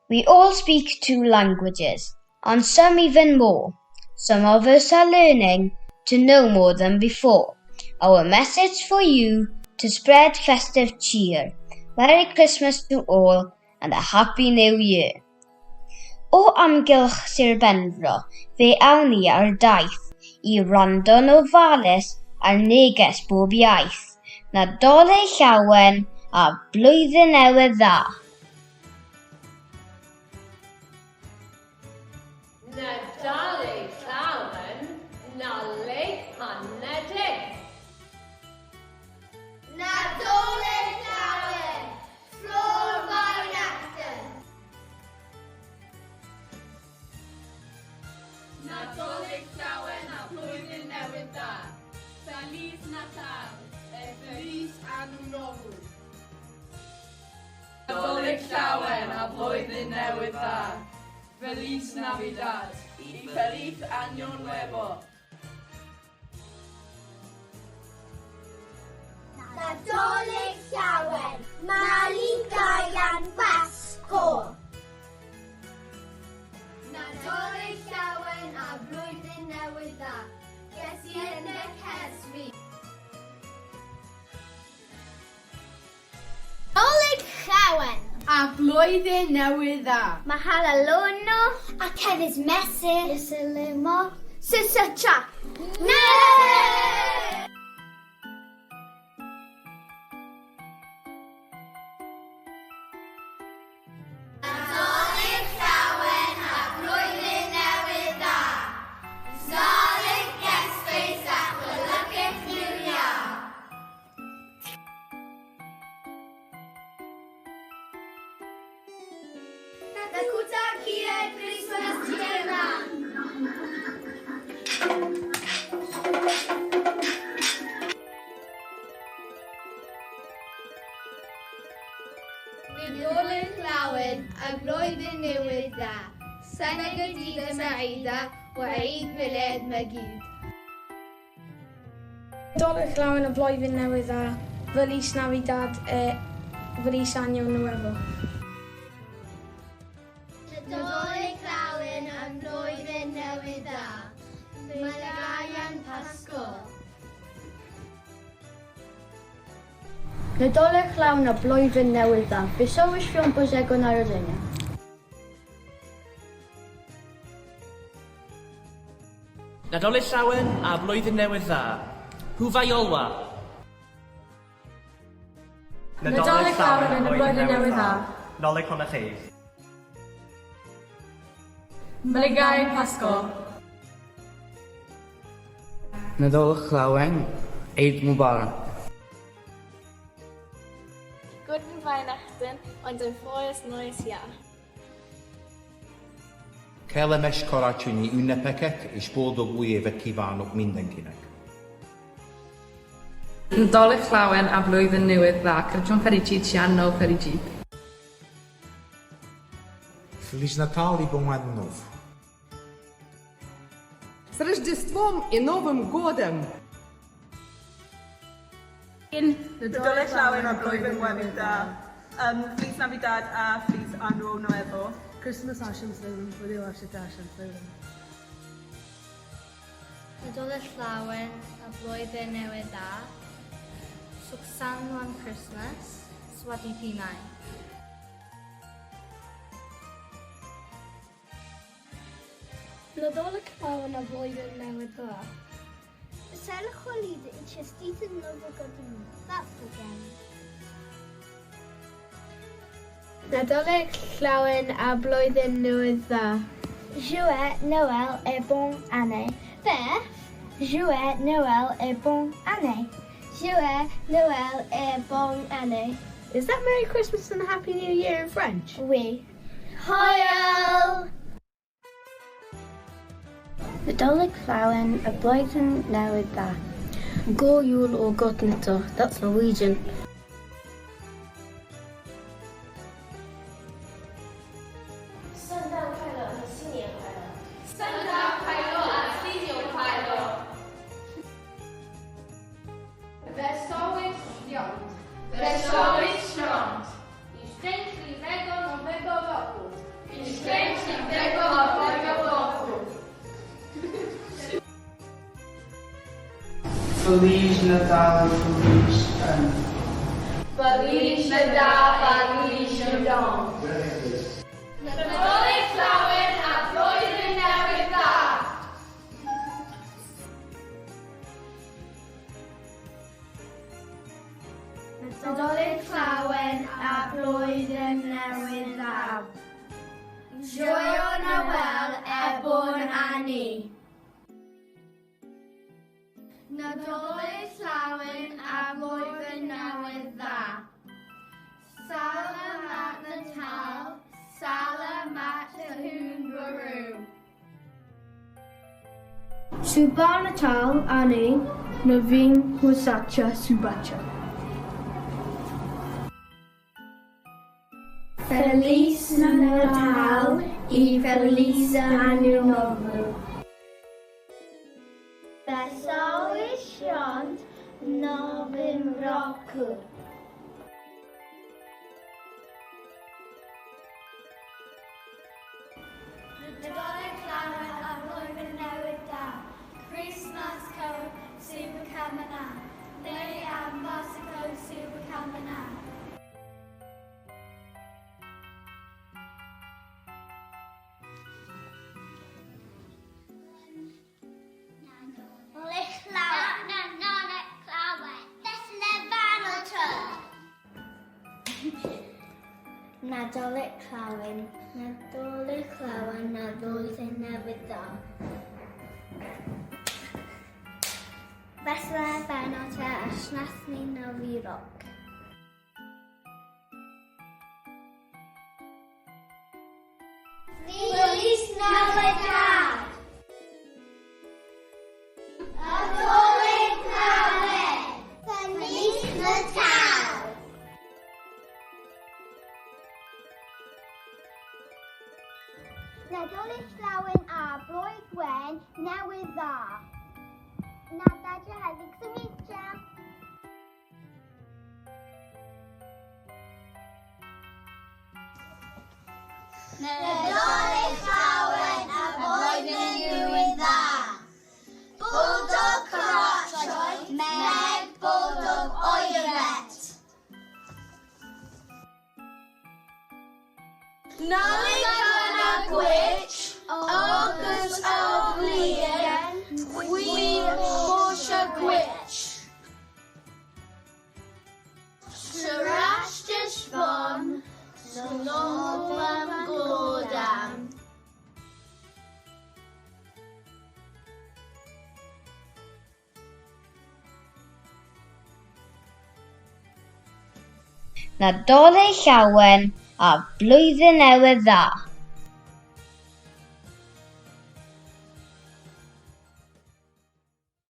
We all speak two languages, and some even more. Some of us are learning to know more than before. Our message for you to spread festive cheer. Merry Christmas to all and a Happy New Year. O amgylch Sir Benfro, fe awn ni ar daith i wrando'n ofalus ar neges bob iaith. Nadolig llawen a blwyddyn newydd dda. Nadolig llawen, Nadolig anedig. Nadolig llawen, Frohe Weihnachten. Nadolig llawen a blwyddyn newydd dda. Feliz Natal e Feliz Ano Novo. Nadolig llawen a blwyddyn newydd dda. Feliz Navidad y Feliz Año Nuevo. Nadolig llawen, Maligayang Pasko. Nadolig llawen a blwyddyn newydd dda. Gesiende Cesfi. Nadolig llawen. A blwyddyn newydd dda. Mahalalono. A Kevin Messi. Isilimo. Sisacha. Ne! Nadolig llawen a blwyddyn newydd dda. Nadolig Gesfeis a Gelukkig Nieuwjaar. Nakutakie Christmas German. Nadolig llawen a blwyddyn newydd dda. سنة جديدة سعيدة وعيد ميلاد مجيد. Nadolig llawen a blwyddyn newydd dda. Feliz Navidad e Feliz Año Nuevo. Nadolig llawen a blwyddyn newydd dda. Maligayang Pasko. Nadolig llawen a blwyddyn newydd dda. Wesołych Świąt Bożego Narodzenia. Nadolig llawen a blwyddyn newydd dda. Hyvää joulua. Nadolig llawen a blwyddyn newydd dda. Nollaig shona chaoimh. Maligayang Pasko. Nadolig llawen, Eid Mubarak. Guten Weihnachten und ein frohes neues Jahr. Kellemes karácsonyi ünnepeket és boldog új évet kívánok mindenkinek! Nadolig llawen a blwyddyn newydd dda. Crăciun fericit și an nou fericit. Feliz Natal e bom Ano Novo. С Рождеством и Новым годом! Nadolig llawen a blwyddyn newydd dda. Feliz Navidad a Feliz Año Nuevo. Christmas Asham Asham. Nadolig llawen a blwyddyn newydd dda. Suk Saint Christmas. สวัสดีปีใหม่ Nadolig llawen a blwyddyn newydd dda. Wesołych Holid i Chestita Novo Godin. That's again. Nadolig llawen a blwyddyn newydd dda. Joyeux Noël et bonne année. Beth? Joyeux Noël et bonne année. Joyeux Noël et bonne année. Is that Merry Christmas and Happy New Year in French? Oui. Hwyl! Nadolig llawen a blwyddyn newydd dda. God jul og godt nyttår. That's Norwegian. 圣诞快乐和新年快乐。圣诞快乐a 新年快乐。Wesołych świąt. Wesołych świąt. I szczęśliwego nowego roku. Feliz Natal e Feliz Ano. Feliz Natal Feliz Natal. Nadolig Llawen a Blwyddyn Newydd Dda! Nadolig Llawen a Blwyddyn Newydd Dda. Joio Noel e bon année. Nadolig Llawen a Blwyddyn Newydd Dda. Salamat Natal, Salamat Tahun Baru. Suba Natal Ani Naveen Husacha Subacha. Feliz Natal e Feliz Ano Novo. Wesoły świąt w Nowym Roku. Nadolig Llawen a Blwyddyn Newydd Dda. Christmas Co Supercamana. Neu am Basico Supercamana. Nadolig Llawen, Nadolig Llawen, Nadolig Newydd Dda. Vesla Benota a Shnasni Novi Rock. Feliz Navidad! Nadolig Llawen! Feliz Natal! Nadolig Llawen a Blwydd Newydd Dda. Nadaja Heddig Symudja. Nadolig Llawen a Blwyddyn Newydd Dda. Bulldog Karácsony meg Boldog Új Évet. Nollaig Shona Duit agus a bhliain Mhuire Duit. Srastis von Slobam Godam. Nadolig Llawen a Blwyddyn Newydd Dda.